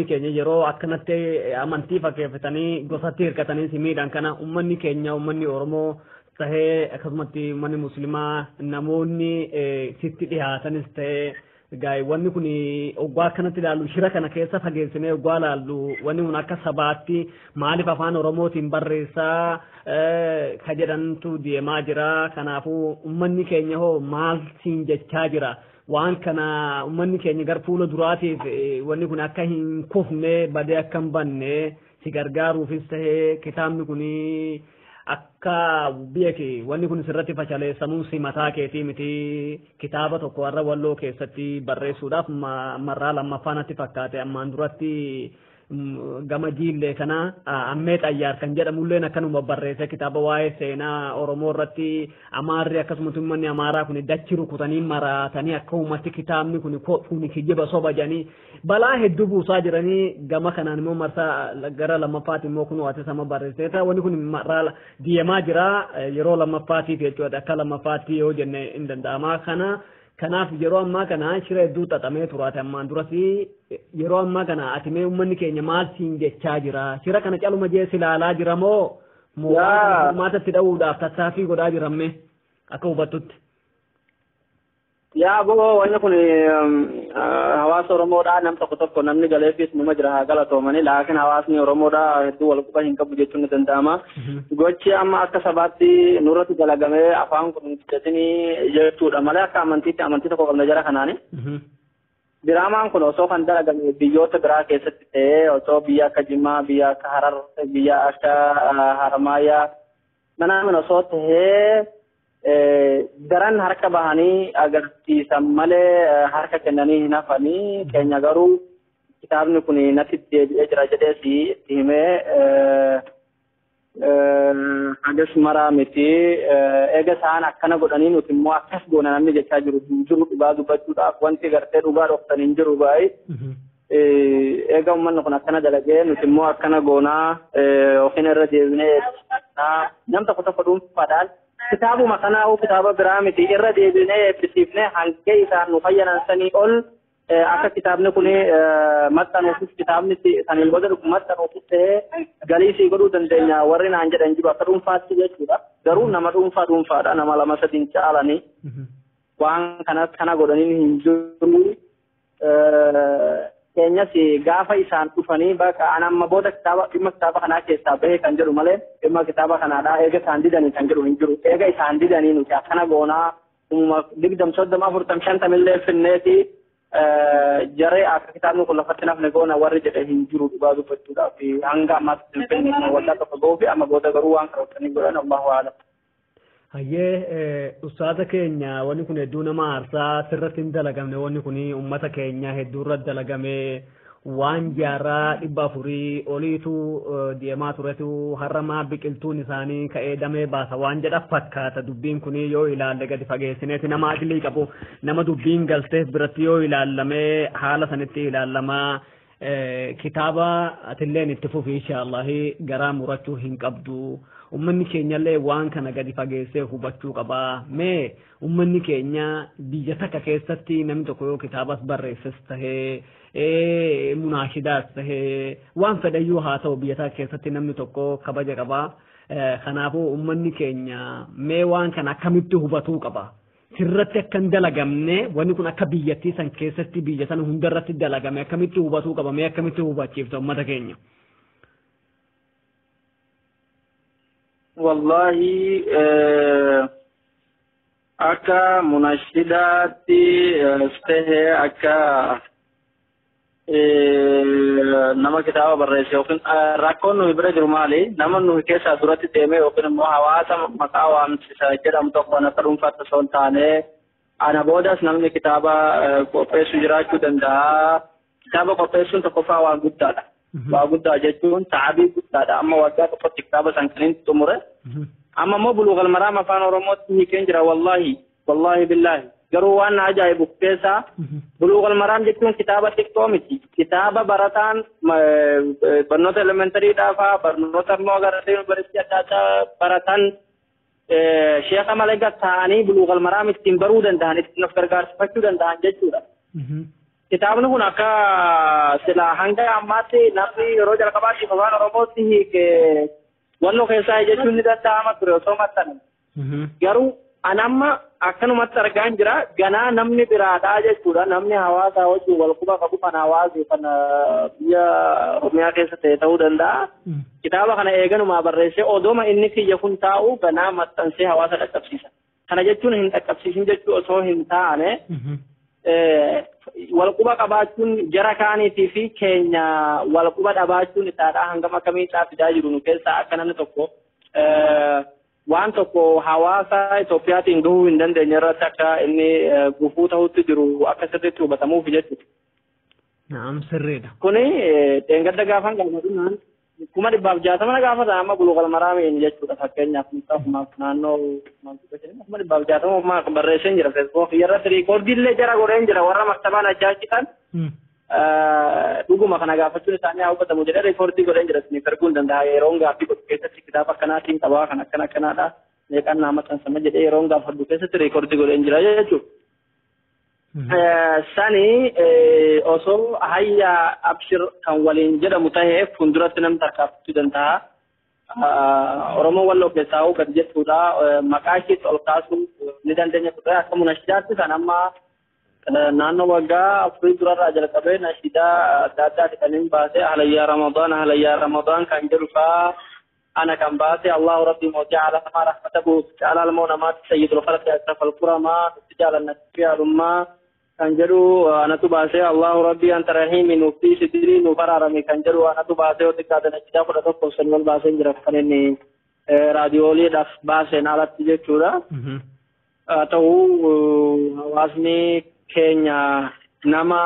keenya yeroo akkanatti amantii fakkeeffatanii gosatti hirkatanii si miidhan kana ummanni keenya ummanni Oromoo tahee akkasumatti ummanni Muslimaa namoonni sitti dhihaatanis ta'ee gaay wanni kun oggaa akkanatti ilaallu shira kana keessa fageessinee oggaa ilaallu wanni kun akka sabaatti maaliif afaan Oromootiin barreessaa ka jedhantu deemaa jira. Kanaafuu ummanni keenya hoo maal siin jechaa jira waan kana ummanni keenya gara fuula duraatiif wanni kun akka hin kufne badee akka hin banne si gargaaruufis tahee kitaabni kun akka biyya kee wanni kun sirratti fashaleessamuu si mataa keetii miti kitaaba tokko warra walloo keessatti barreessuudhaaf marraa lammaffaa natti fakkaate ammaan duratti gama jiillee kana ammee xayyaar kan jedhamulleen akkanuma barreesse kitaaba waa'ee seenaa Oromoo irratti amaarri akkasumatti uummanni amaaraa kun dachi rukutanii maraatanii akka uummatti kitaabni kun kun kijiba soba jedhanii balaa hedduu buusaa jiranii gama kanaan immoo marsaa gara lammaffaatti immoo kun waati sama barreesseeta wanni kun marraa deemaa jira yeroo lammaffaatiif jechuudha akka lammaffaatti yoo jenne hin danda'ama kana. Kanaaf yeroo ammaa kana shira hedduu xaxamee turaate ammaan durasi yeroo ammaa kana ati mee uummanni keenya maal siin jechaa jira shira kana caluma jees ilaalaa jira moo mootummaatti dha'uudhaaf tattaaffii godhaa jiramme akka hubattutti. Yaa boo wanni kun hawaasa Oromoodhaa nam tokko tokko namni galeefis numa jira haa galatoomanii laakiin hawaasni Oromoodhaa hedduu wal quba hin qabu jechuun ni danda'ama. Gochi amma akka sabaatti nurratti dalagamee afaan kun guddatinii jechuudha malee akka amantiitti amantii tokko qabna jara kanaani. Diraamaan kun osoo kan dalagame biyyoota biraa keessatti ta'ee osoo biyya akka Jimmaa, biyya akka Harar, biyya akka Haramaayyaa manaamin osoo ta'ee daran harka bahanii agarsiisan malee harka kennanii hin hafanii keenya garuu kitaabni kun natti deebi'ee jira jedhee si itti himee hagas maraa miti eega isaan akkana godhanii nuti immoo akkas goona namni jechaa jiru hin jiru dhugaa dubbachuudhaaf wanti gartee dhugaa dhoksan hin jiru baay'ee eega uummanni kun akkana dalagee nuti immoo akkana goonaa yookiin irra deebinee nam tokko tokko dhuunfaadhaan kitaabuma kanaa'uu kitaaba biraa miti irra deebinee eebbisiifnee hanga isaan nu fayyadan sanii ol akka kitaabni kun maxxanuufis kitaabni saniin booda dhufu maxxanuufis ta'ee galii sii godhuu dandeenya warri naan jedhan jiru akka dhuunfaatti jechuudha. Garuu nama dhuunfaa dhuunfaadha nama lama sadiin caalanii waan kanas kana godhaniin hin jiru. Keenyas gaafa isaan dhufanii bakka an amma booda kitaaba dhimma kitaaba kanaa keessaa bahe kan jedhu malee dhimma kitaaba kanaadhaa eega isaan didanii kan jedhu hin jiru. Eega isaan didanii nuti akkana goonaa 20 30 40 50 illee finneeti jaree akka kitaabni kun lafatti nafne goona warri jedhe hin jiru dhugaa dubbachuudhaaf hanga ammaatti hin finne waggaa tokko ga'uu fi amma booda garuu waan karoortanii godhan Allahu a'lam. Hayyee ustaaza keenya wanni kun hedduu nama aarsaa sirratti hin dalagamne wanni kun uummata keenya hedduu irratti dalagame waan jaarraa 400 oliitu deemaa turetu har'a biqiltuun isaanii ka'ee damee baasa waan jedha fakkaata dubbiin kun yoo ilaalle gadi fageessineeti nama aqlii qabu nama dubbiin galteef biratti yoo ilaallame haala sanitti ilaallama. Kitaaba atilleen itti fufi inshaallahi garaa murachuu hin qabdu ummanni keenyallee waan kana gadi fageessee hubachuu qaba mee ummanni keenya biyya takka keessatti namni tokko yoo kitaabas barreesses tahee munaashidaas tahee waan fedhayyuu haa ta'u biyya takka keessatti namni tokko kabaja qaba kanaafuu ummanni keenya mee waan kana akkamitti hubatuu qaba sirratti akka hin dalagamne wanni kun akka biyyattii san keessatti biyya sana hundarratti dalagame akkamitti hubatuu qaba mee akkamitti hubachiifta ummata keenya. Wallahi akka munashidaatti tahee akka nama kitaaba barreesse yookiin rakkoon nuyi bira jiru maali nama nuyi keessaa duratti deemee yookiin immoo hawaasa maqaa waamsisa jedhamu tokkoon akka dhuunfaatti osoo hin taane Ana boodas namni kitaaba qopheessu jiraachuu danda'a. Kitaaba qopheessuun tokkoffaa waan guddaadha. Waa guddaa jechuun ta'abii guddaadha. Amma waggaa tokkotti kitaaba san kan inni xumure. Amma immoo Buluugal Maraam afaan Oromootti hiikeen jira, wallaahi wallaahi billaahi. Garuu waan na ajaa'ibu keessaa, Buluugal Maraam jechuun kitaaba xiqqoo miti. Kitaaba barataan barnoota elementary dhaafaa, barnoota immoo agartee yuunivarsiitii adda addaa baratan, sheeka malee ta'anii Buluugal Maraam ittiin baruu danda'an, ittiin of gargaarsifachuu danda'an jechuudha. Kitaabni kun akka sila hanga ammaatti namni yeroo jalqabaatti afaan Oromootti hiike Walloo keessaa jechuun ni danda'ama ture osoo maxxane. Garuu anamma akkanumatti argaan jira, ganaa namni biraadhaa jechuudha. Namni hawaasaa wajjin wal quba qabu, kan hawaasa kan biyya Oromiyaa keessa ta'e ta'uu danda'a. Kitaaba kana eeganumaa barreessee odoma inni kiyya kun taa'u ganaa maxxansee hawaasa dhaqqabsiisa. Kana jechuun hin dhaqqabsiisin jechuu osoo hin taane, wal quba qabaachuun jara kaaniitii fi keenya wal quba dhabaachuun isaadhaa hangam akkamii fidaa jiru nu keessaa, akka namni tokko waan tokko hawaasa Itoophiyaatiin gahuu hin dandeenye irratti akka inni gufuu ta'utti jiru akka sirriitti hubatamuuf jechuudha. Naam, sirriidha. Kuni dheengadda gaafan gaafatu 160,000 na gaafata amma Buluugal Maraamiin jechuudha. Fakkeenyaaf, muxaafumaaf naannoo 160,000 barreesseen jira Facebook irratti, riikoordii illee jara godheen jira. Warra maktabaan ajjaachitan dhuguma kana gaafachuun isaanii haa hubatamu jedhee riikoordii godheen jira. Isiniif erguu hin danda'a. Yeroon gaaffii godhu keessatti kitaaba akkanaatiin qabaa, kan akkana akkanaadha, meeqaan naa maxxansama jedhee yeroon gaafadhu keessatti riikoordii godheen jira jechuudha. Sani osoo hayya abshir kan waliin jedhamu tahee fuulduratti namni tarkaanfachuu danda'a. Oromoo Walloo keessaa hoo gadi jechuudha. Maqaa isheetti ol kaasuu ni dandeenya ture. Akka munashidaatti kan amma naannoo waggaa 4 durarraa jalqabee nashidaa adda addaati kan hin baase. Halayyaa Ramadaan, halayyaa Ramadaan kan jedhu faa ana kan baase. Allahu Rabbi mootii alamaa, rahmata buusu caalaa ilmoo namaatti, sayyidul khalqi ashrafal kuramaa, nutti jaalanna fi haalummaa kan jedhu anatu baase. Allahu Rabbi anta rahiimi, nuuf dhiisi, nuuf araarami kan jedhu anatu baase. Yoo xiqqaate nashidaa 11 sanii ol baaseen jira, kan inni raadiyooliidhaaf baaseen alatti jechuudha. Haa ta'u, hawaasni keenya nama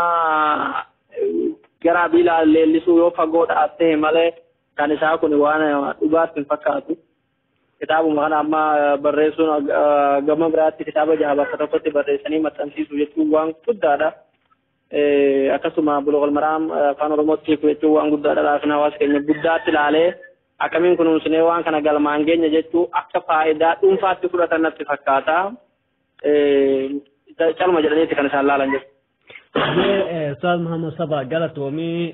gara biilaa leellisuu yoo fagoodhaa ta'e malee kan isaa kun waan dhugaatti hin fakkaatu. Kitaabuma kana amma barreessuun gama biraatti kitaaba jaha bakka tokkotti barreessanii maxxansiisuu jechuun waan guddaadha. Akkasuma Buluugal Maraam afaan Oromootti hiikuu jechuun waan guddaadha. Laakiin hawaasa keenya guddaatti ilaalee akkamiin kunuunsinee waan kana galmaan geenya jechuu akka faayidaa dhuunfaatti fudhatan natti fakkaata. Calma jedhaniiti kan isaan laalan jechuudha. Ustaaz Muhammad Saba, galatoomii.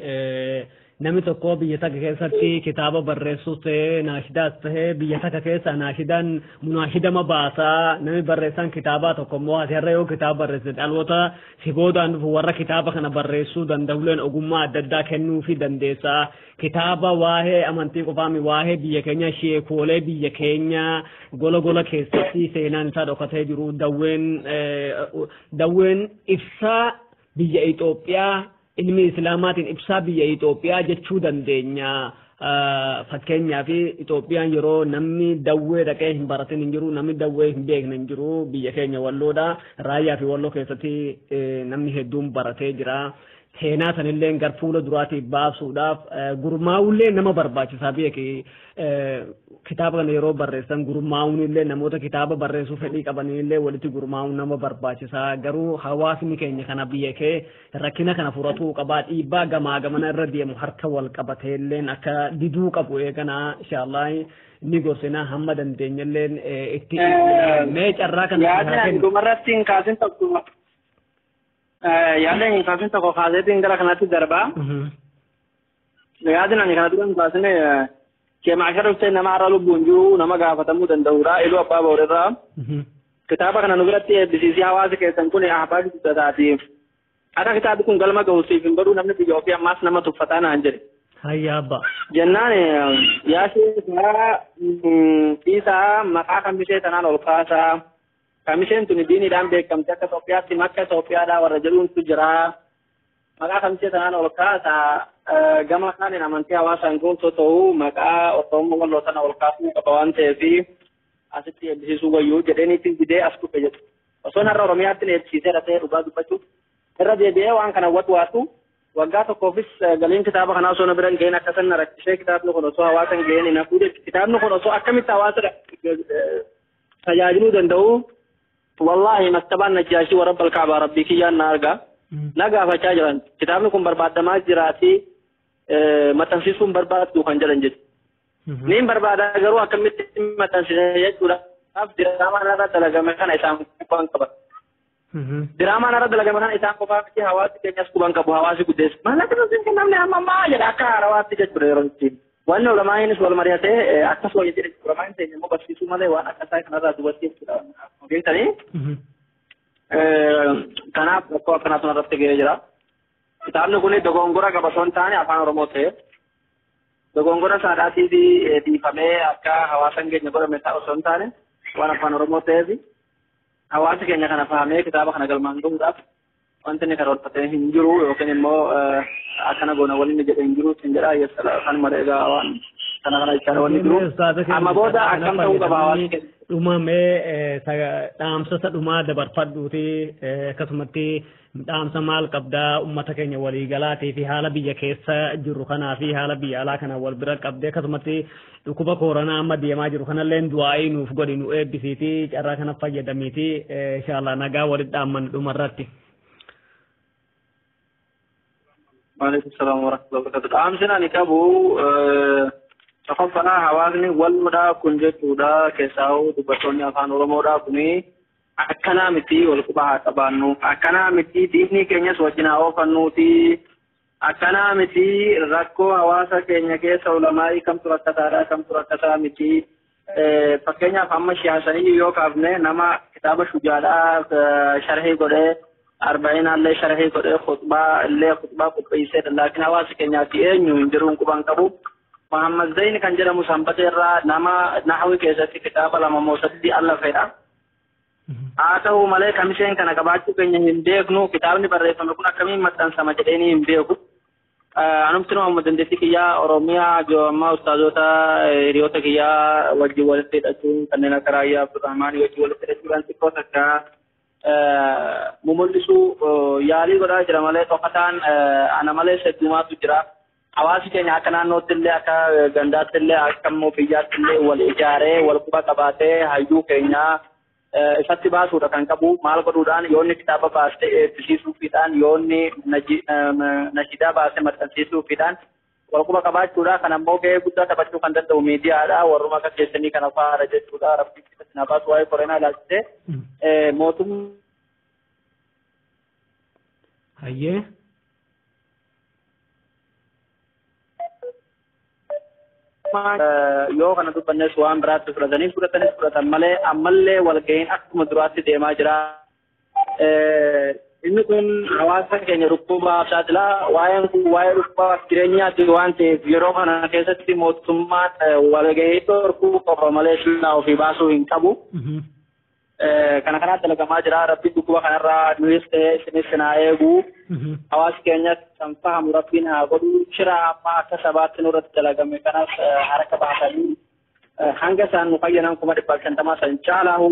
Namni tokko biyya takka keessatti kitaaba barreessuus ta'ee naashidaas ta'ee, biyya takka keessa naashidaan munaashidama baasaa. Namni barreessan kitaabaa tokko immoo asirra yoo kitaaba barreesse, dhaloota si boodaan dhufu warra kitaaba kana barreessuu danda'uleen ogummaa adda addaa kennuufii dandeessa. Kitaaba waa'ee amantii qofaami, waa'ee biyya keenya, sheekoolee biyya keenya gola gola keessatti seenaan isaa dhokatee jiru, dawween ibsaa biyya Itoophiyaa, ilmi islaamaatiin ibsaa biyya Itoophiyaa jechuu dandeenya. Fakkeenyaaf, Itoophiyaan yeroo namni dawwee dhaqee hin baratin hin jiru, namni dawwee hin beekne hin jiru. Biyya keenya Walloodha. Raayyaa fi Walloo keessatti namni hedduun baratee jira. Seenaa sanillee gar fuula duraatiif baasuudhaaf gurmaa'ullee nama barbaachisaa beeki. Kitaaba kana yeroo barreessan gurmaa'uun illee, namoota kitaaba barreessuu fedhii qabanillee walitti gurmaa'uun nama barbaachisaa. Garuu hawaasni keenya kana biyya kee rakkina kana furatuu qabaa. Dhiibbaa gamaa gamana irra deemu harka wal qabateelleen akka diduu qabu eeganaa inshaallah ni gorsina, hamma dandeenyalleen itti mee carraa kana. Yaada dhumarratti hin kaasin tokko, yaada hin kaasin tokko kaaseetiin gara kanatti darbaa. Yaadni ani kana dura hin kaasine, keemaashara dhuftee nama har'a lubbuun jiru nama gaafatamuu danda'udha. Iluu Abbaa Boorirraa. Kitaaba kana nu biratti eebbisiisii, hawaasi keessan kun ahbaa guddataati. Akka kitaabni kun galma gahu siif hin godhuu, namni biyya ofii ammaas nama tuffataa naan jedhe. Hayya abbaa. Jennaan, yaa sheekaa, dhiisaa, maqaa Kamisee tanaan ol kaasaa. Kamiseen tuni diiniidhaan beekamte, akka Itoophiyaatti makka Itoophiyaadhaa warra jedhuuntu jira. Maqaa Kamisee tanaan ol kaasaa, gama kaaniin amantii hawaasaan gootoo ta'uu maqaa Oromoo Walloo tana ol kaasuu qaba waan ta'eef asitti eebbisiisuu wayyuu jedheen ittiin fidee as dhufe jedhu. Osoon har'a Oromiyaatti na eebsiiseera ta'ee dhugaa dubbachuuf irra deebi'ee waan kana watwaatu waggaa tokkoofis galiin kitaaba kanaa osoo na bira hin ga'in akka san na rakkisee kitaabni kun osoo hawaasa hin ga'in hin hafuu jechuudha. Kitaabni kun osoo akkamitti hawaasa tajaajiluu danda'u wallaahi maktabaan Najjaashii warra Alkaabaa rabbii kiyyaan na argaa. Na gaafachaa jiran kitaabni kun barbaadamaa jiraatii maxxansiisuun barbaaddu kan jedhan jechuudha. Niin barbaada garuu akkamitti maxxansiisa jechuudha. Diraamaan irra dalagame kana isaan quban qaban. Diraamaan irra dalagame kana isaan qofaa miti hawaasi keenyas quban qabu hawaasi guddeessu. Maallaqni sun kennamne amma ammaa jedha akka haarawaatti jechuudha yeroo itti. Wanni ulamaa'iinis wal mari'atee akkas wayii jedhe ulamaa'iin teenya immoo barsiisuu malee waan akka isaa kanarraa dubartii jechuudha. Beektanii? Kanaaf rakkoo akkanaa sun irratti ga'ee jira. Kitaabni kun dogongora qaba osoo hin taane afaan Oromoo ta'e. Dogongora saadhaatii fi dhiifamee akka hawaasa hin geenye godhame ta'a osoo hin taane waan afaan Oromoo ta'eef hawaasi keenya kana fahamee kitaaba kana galmaan gahuudhaaf wanti inni karoorfatee hin jiru yookiin immoo akkana goona waliin jedhe hin jiru hin jedha kanuma egaa waan kana kana jechaadha wanni jiru. Amma booda akkam ta'uu qaba hawaasi keenya. Dhumamee dhaamsota dhumaa dabarfadhuuti akkasumatti dhaamsa maal qabdaa uummata keenya waliigalaatii fi haala biyya keessa jiru kanaa fi haala biyya alaa kana wal bira qabdee akkasumatti dhukkuba kooronaa amma deemaa jiru kanallee du'aa'ii nuuf godhi nu eebbisiiti carraa kana fayyadamiiti inshallah nagaa walitti dhaammannu dhumarratti. Waalaikum salaam warahmatullahi wabarakatuh. Dhaamsi ani qabu tokkoffaa hawaasni walmudhaa kun jechuudha keessaa'u dubartoonni afaan Oromoodhaa kuni akkanaa miti wal quba haa qabaannu akkanaa miti diinni keenyas wajjin haa oofannuuti akkanaa miti rakkoo hawaasa keenya keessa ulamaa'ii kamtu rakkataadha kamtu rakkataa miti fakkeenyaaf amma siyaasanii yoo kaafne nama kitaaba shujaadhaa sharhii godhee arba'inaallee sharhii godhee khutbaa illee khutbaa qopheesseedha laakiin hawaasa keenyaatti eenyu hin jiruun quban qabu. Muhammad Zain kan jedhamu sanbata irraa nama nahwi keessatti kitaaba lama moo sadii allafedha. Haa ta'u malee kamiseen kana qabaachuu keenya hin beeknu kitaabni barreeffame kun akkamiin maxxansama jedheenii hin beeku. Anumti nama dandeettii kiyyaa Oromiyaa ammaa ustaazota hiriyoota kiyyaa wajjin walitti hidhachuun kanneen akka Raayyaa Abdurrahmaan wajjin walitti hidhachuudhaan xiqqoo takka mumul'isuu yaalii godhaa jira malee dhokataan ana malee heddumaatu jira. Hawaasi keenya akka naannootti illee akka gandaatti illee akka immoo biyyaatti illee wal ijaaree wal quba qabaatee hayyuu keenya isatti baasuudha kan qabu maal godhuudhaan yoonni kitaaba baastee eebbisiisuufiidhaan yoonni nashidaa baastee maxxansiisuufiidhaan wal quba qabaachuudha. Kan ammoo gahee guddaa taphachuu kan danda'u miidiyaadha. Warruma akka keessanii kana fa'aadha jechuudha. Rabbiin isin haa baasu waa'ee koronaa ilaalchisee mootummaa. Hayyee. Yoo kana dubbannes waan biraatti fudhatanii fudhatanis fudhatan malee ammallee walga'iin akkuma duraatti deemaa jira. Inni kun hawaasa keenya dhukkubaaf saaxilaa waa'een kun waa'ee dhukkubaaf jireenyaatti waan ta'eef yeroo kana keessatti mootummaan walga'ii dhorkuu qofa malee silaa ofii baasuu hin qabu. Kana kanaatti dalagamaa jira. Rabbiin dhukkuba kanarraa nuyis ta'ee isinis haa eegu. Hawaasi keenyas kan fahamu rabbiin haa godhu. Shira ammaa akka sabaatti nurratti dalagame kanas harka baasanii hanga isaan nu fayyadan 150,000 san caalaahu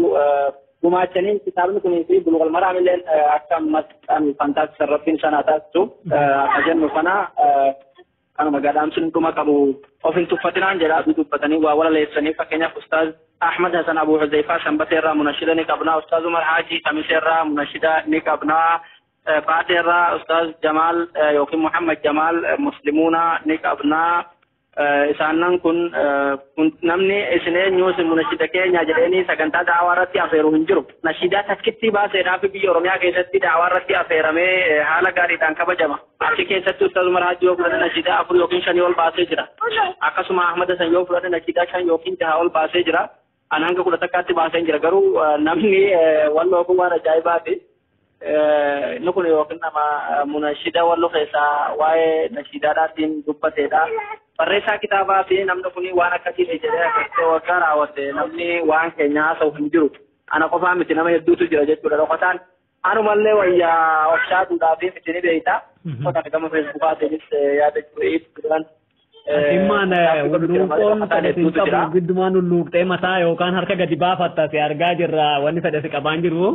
gumaachanii kitaabni kunii fi Bulughul Maraam illee akka maxxanfan taasisan rabbiin sana taasisu akka jennu kana kanuma gadhaamsin dhuma qabu of hin tuffatinaan jedha aduu dubbatanii waa walaleessanii fakkeenyaaf Ustaaz Ahmad Hasan Abu Huzaifa Sanbateerraa munashida ni qabnaa Ustaaz Umar Haji Kamiseerraa munashida ni qabnaa Faateerraa Ustaaz Jamaal yookiin Muhammad Jamaal Muslimuuna ni qabnaa isaanan kun namni isin eenyu isin munashida keenya jedheenii sagantaa daawaa irratti afeeru hin jiru. Nashidaa takkitti baaseedhaaf biyya Oromiyaa keessatti daawaa irratti afeeramee haala gaariidhaan kabajama. Achi keessatti Ustaaz Umar Haji yoo fudhate nashidaa 4 yookiin 5 ol baasee jira. Akkasuma Ahmad Hasan yoo fudhate nashidaa 5 yookiin 6 ol baasee jira. An hanga 11tti baasee jira garuu namni walloo kun waan ajaa'ibaati. Inni kun yookiin nama munashida walloo keessaa waa'ee nashidaadhaatiin dubbateedha. Barreessaa kitaabaa fi namni kun waan akkasiiti jedhee akkasitti waggaa raawwate namni waan keenya haasa'u hin jiru. Ana qofaa miti nama hedduutu jira jechuudha. Dhokataan anumallee wayyaa of shaaduudhaaf miti ni beekta. Qota gama Feesbuukaatiinis yaada jechuudha. Dhimmaan hulluuqoon fedhe si qabu giddumaan hulluuqxee mataa yookaan harka gadi baafatta si argaa jirra wanni fedhe si qabaan jiru.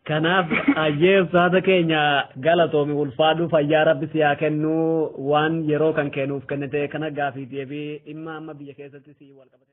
Kanaaf ayyee ustaaza keenya galatoomi, ulfaadhu, fayyaa rabbi si haa kennu. Waan yeroo kan kennuuf kennite kana gaafii deebii dhimma amma biyya keessatti si wal qabate.